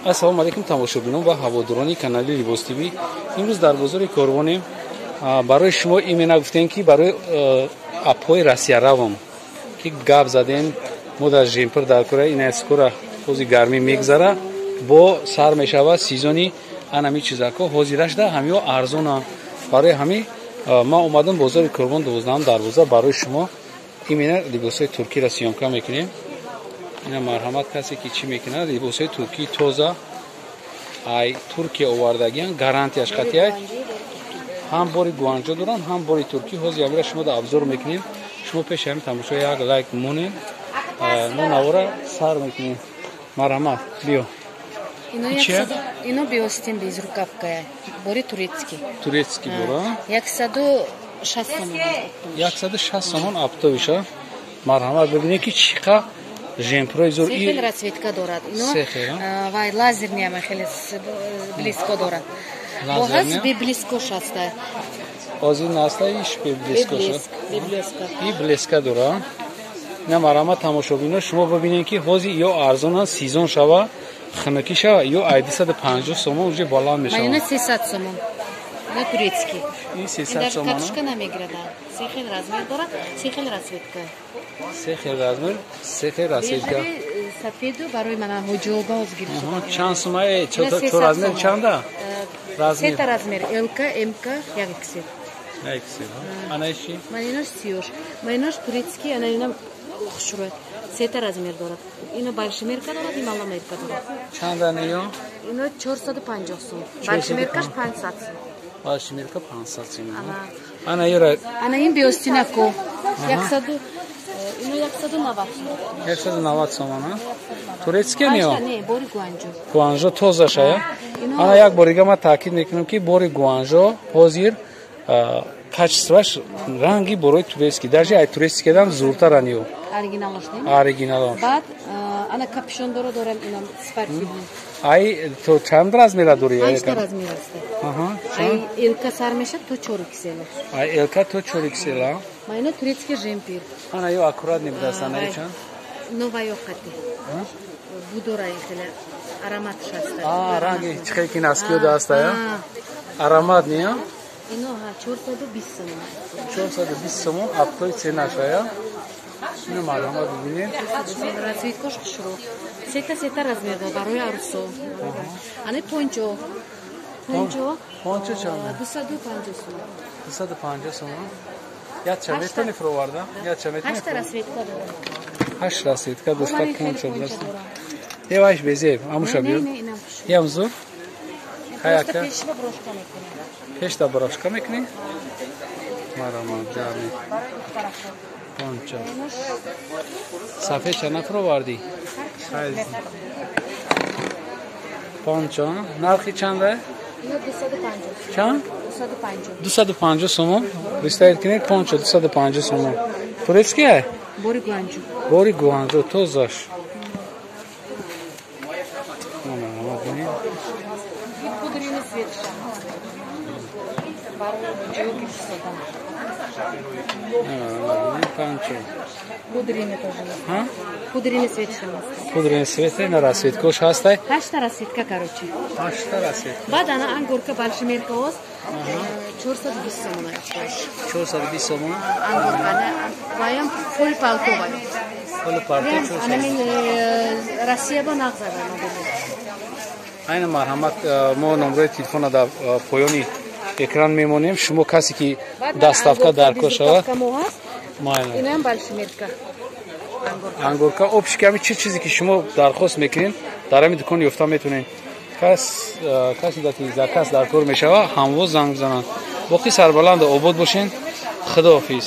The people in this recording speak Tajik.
Ассалому алайкум тамошобинон ва ҳаводорони канали Либос ТВ. Имрӯз дар бозори Корвонем. Барои шумо имена гуфтем, ки барои апҳои Россияравам ки гап задем, мо дар жемпир дар кора ина скоро ҳози гармӣ мегзара, бо сар мешавад сезони анами чизако ҳозирашда ҳамиҳо арзонанд. Барои ҳами ман омадам бозори Корвон 12 дарвоза, барои шумо имена либосҳои туркиро съёмка мекунем. Ина марҳамат, касе ки чӣ мекунад, либосҳои туркии тоза ай Туркия овардагиан, гарантияш қатъияй, ҳам бори Гуанҷо доранд, ҳам бори туркӣ. Ҳозир амира шумо да обзор мекунем. Шумо пеши ҳамин тамошо як лайк монем, мо навора сар мекунем. Марҳамат, биё. Ино биостин безрукавка, бори турецкий. Турецкий бора. 160 сомон. 160 сомон оптовый ша. Марҳамат, бибинед, ки чӣ қа жемпрои зур. Се хел расцветка дорад ино вай лазерный ама хеле блеск о дорад. Бо ҳаст бе блеск ош ҳаста. Ҳозир наста иш бе блеск ош. И блеск а дора. Ина марҳамат, тамошобино, шумо бибинед, ки ҳозир ё арзонанд, сезон шава, хунукӣ шава, ё ай 250 сомон уже баланд мешавад. Ина 300 сомон. Ина турецкий. Ин 300 сомон. Катушка намегирад. Се хел размер дорад, се хел расцветка. Се хел размер, се хел расцветка. Сафеду барои мана ҳуҷоба оз гирифта. Чанд сума? Чо размер чанда? Размер. Сета размер: ЛК, МК, як XL. XL. Ана иши? Ман инош сиёш. Ман инош турецкий, ана ина хушрӯй. Сета размер дорад. Ино большемерка дорад, и маломерка дорад. Чанда ниё? Ино 450 сом. Большемерка ш 500 сом. Большемерка 500 сом. Ана ира. Ана ин биостинако. 100, ино 190 сом. 190 сомон, а? Турецкий ниё? Не, бори Гуанҷо. Гуанҷо тоза шая. Ана як борига ман таъкид мекунам, ки бори Гуанҷо ҳозир качество ш ранги борои турецкий, даже ай турецкий дам зуртаран ё. Оригиналош не? Оригиналош. Баъд ана капюшон доро дорам, инам спортивный. Ай то чанд размера дори? Ҳашта размер аст. Ай ЛК сар мешад то 4 XL. Ай ЛК то 4 XL. Ма ино турецкий жемпир. Ана ё аккуратный будаст, ана ё чанд? Новаёқати. Будора хеле аромат шаста. А, ранги чихе ки носки ё даста я? Аромат не? Ино ҳа 420 сомон. 420 сомон оптовый цена шая. Ино марҳамат, бибинед. Расцветка ш хушрӯ. Сета сета размер дор барои арӯсо. Ане пончо. Пончо. Пончо чанд? 250 сомон. 250 сомон. Яча метавонӣ фуроварда? Яча метавонӣ? Ҳашта расцветка дорад. Ҳашт расцветка дошта пончо даст. Еваш безеб, амуша биё. Ям зур. Хаяка. Пешба брошка мекунем. Пешта брошка мекунӣ? Марҳамат, ҷами. Пончо. Сафед ча нафуровардӣ? Пончо. Нархи чанда? 250. Чанд? 250. 250 сомон. Представить кунед, пончо 250 сомон. Турецкий ай? Бори Гуанҷо. Бори Гуанҷо тозаш. Марҳамат, бинед. Пудрини цвет ша. Барои ҷо гирифтода. Пончо. Пудрини тоже. Пудрини цвет ша. Пудрини цвет на расцветка ш ҳастай? Ҳашта расцветка, короче. Ҳашта расцветка. Баъд ана ангорка большемерка ост 420 сомон. 420 сомон. Ангорка ваям поли палто вай. Поли палто 400. Ана мин Россия ба нағз ада. Айна марҳамат, мо номрои телефона дар поёни экран мемонем. Шумо касе ки доставка даркор шавад. Инам большемерка. Ангорка общий ами чӣ чизе ки шумо дархост мекунед, дар ҳамин дукон ёфта метавонед. Касе ки заказ даркор мешавад, ҳамво занг бизананд. Боқӣ сарбаланду обод бошед. Худоҳофиз.